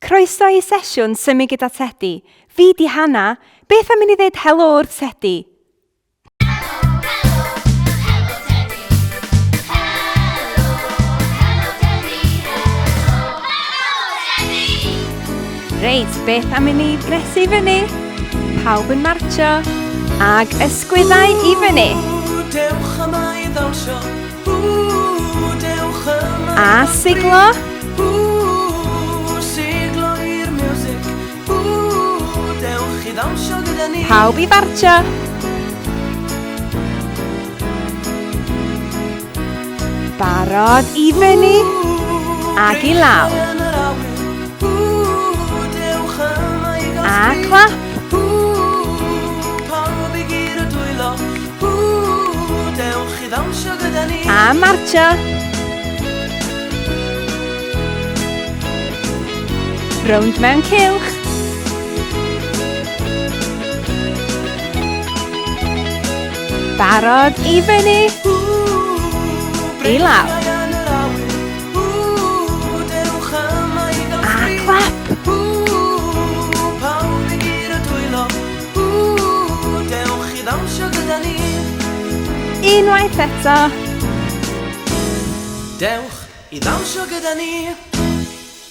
Croeso i sesiwn symud gyda Tedi. Fi di Hana. Beth am i ni ddeud helo wrth Tedi? Reit, beth am i ni gresu fyny? Pawb yn martio. Ag ysgwyddau i fyny. Dewch yma i ddawnsio. Ww, dewch yma A siglo. Ww, siglo i'r miwsig. Ww, dewch i ddawnsio gyda ni. Pawb i fartio. Barod i fyny ag i lawr. A clap. A martio. Rownd mewn cylch. Barod i fyny. I lawr. A clap. Unwaith eto. Dewch i ddawnsio gyda ni.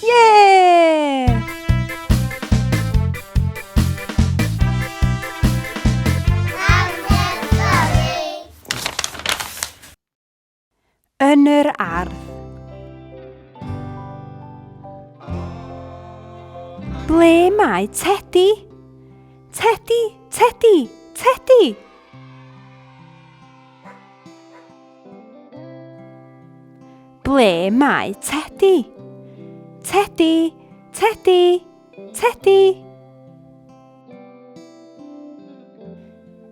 Ie! Yn yr ardd. Ble mae Tedi? Tedi, Tedi, Tedi! Ble mae Tedi? Tedi, Tedi, Tedi!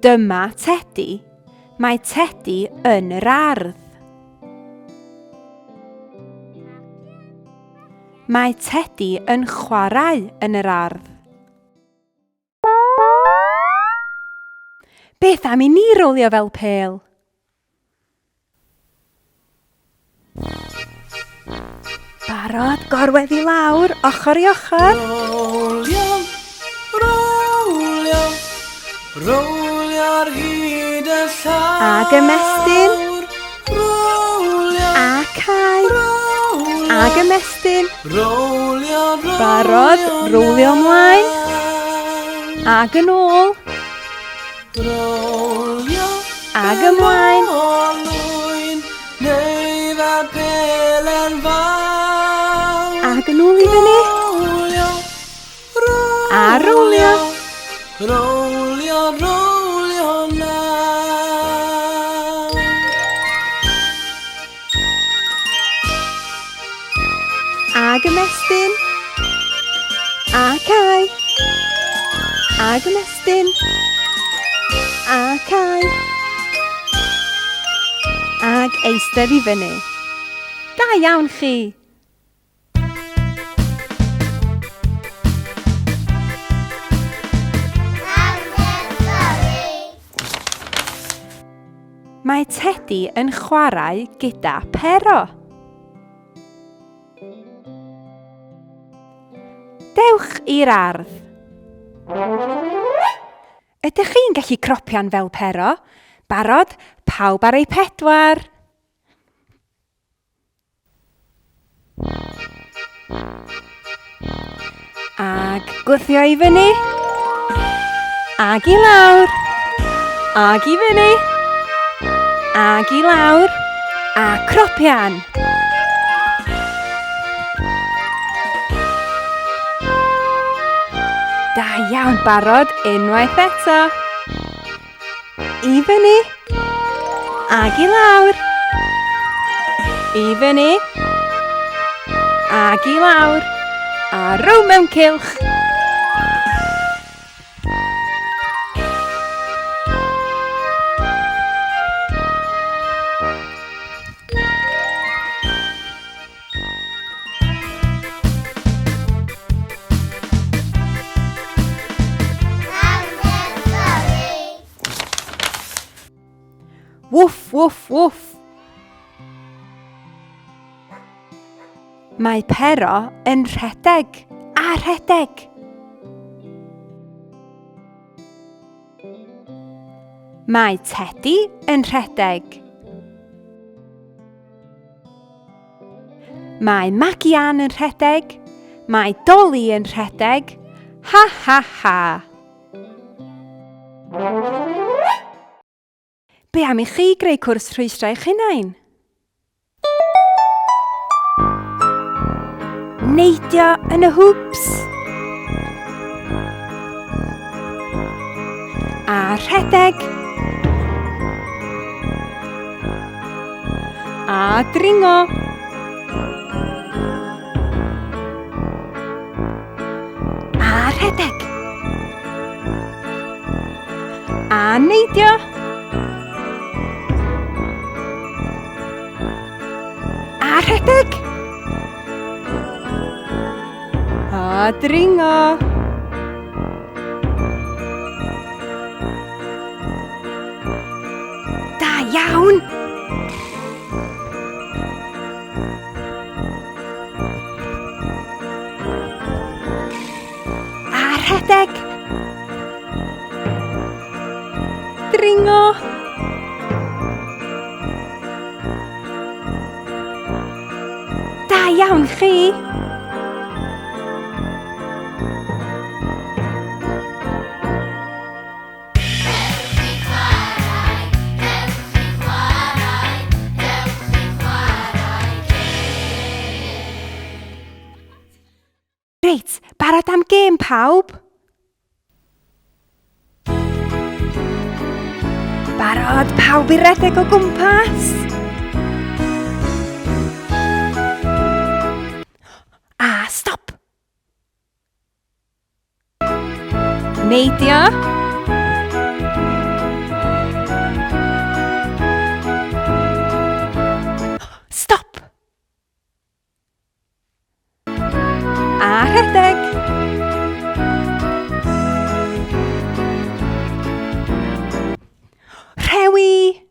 Dyma Tedi. Mae Tedi yn yr ardd. Mae Tedi yn chwarae yn yr ardd. Beth am i ni rolio fel pêl? Barod, gorwedd i lawr, ochr i ochr. Rolio, rolio, rolio ar hyd y llawr. Ag ymestyn. Rolio, A cau. rolio, Ag ymestyn. rolio, rolio. Barod, rowlio ymlaen. Ag yn ôl. Rolio. Ag ymlaen. Olwyn, neu fel pelen fawr. Ag yn ôl i fyny. Rolio, rolio. A rowlio. Rolio, rolio lawr. Ag ymestyn. A cau. Ag ymestyn. A cau. Ag eistedd i fyny. Da iawn chi! Mae Tedi yn chwarae gyda Pero. Dewch i'r ardd. Ydych chi'n gallu cropian fel Pero? Barod? Pawb ar eu pedwar. Ag gwthio i fyny. Ag i lawr. Ag i fyny. Ag i lawr. A cropian. Da iawn, barod unwaith eto. I fyny. Ag i lawr. I fyny. Ag i lawr. A row mewn cylch. Woof, woof, woof. Mae Pero yn rhedeg. A rhedeg. Mae Teddy yn rhedeg. Mae Maggie Ann yn rhedeg. Mae Dolly yn rhedeg. Ha ha ha! Be am i chi greu cwrs rhwystrau eich hunain? Neidio yn y hwps. A rhedeg. A dringo. A rhedeg. A neidio. A rhedeg. A dringo. Da iawn! A rhedeg. Dringo. Da iawn chi. Reit, barod am gêm pawb? Barod pawb i redeg o gwmpas? A stop! Neidio. Stop! A rhedeg. Rhewi.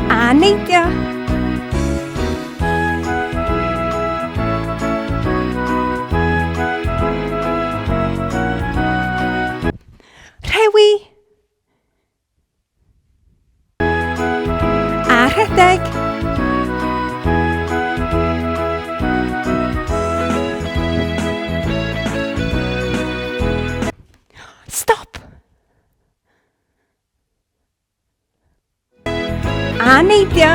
A neidio. Rhewi. A rhedeg. Stop! A neidio.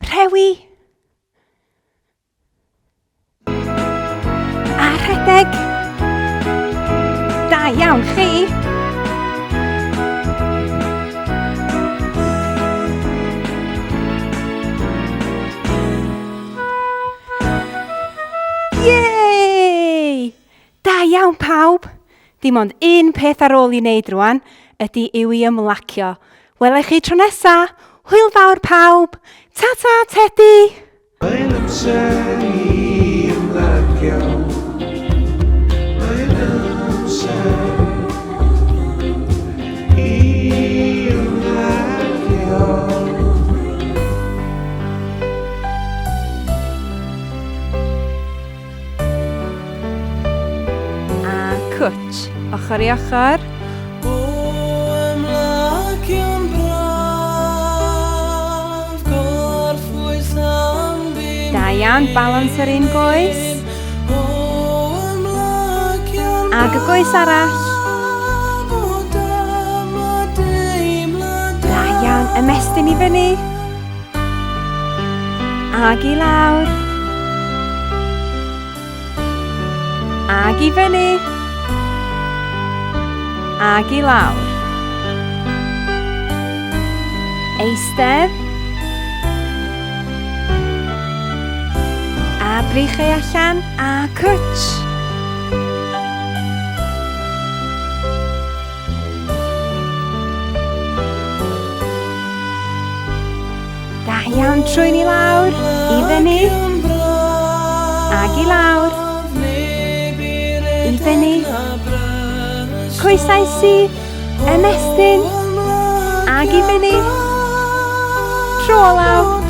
Rhewi. A rhedeg. Da iawn chi. Yay! Da iawn pawb! Dim ond un peth ar ôl i wneud rwan ydy yw i ymlacio. Wela i chi tro nesa! Hwyl fawr pawb! Ta-ta Tedi! Mae'n amser i ymlacio. Mae'n amser i ymlacio. A cwtsh, ochr i ochr. O ymlacio'n braf, gorffwys am bum Da iawn, balans ar un goes. O ymlacio'n Ag y goes arall. braf, o dyma deimlad Da iawn, ymestyn i fyny. Ag i lawr. Ag i fyny. Ag i lawr. Eistedd. A breichiau allan. A cwtsh. Da iawn, trwy'n i lawr, i fyny, ag i lawr. fyny. Coesau syth, ymestyn, ag i fyny. Tro olaf.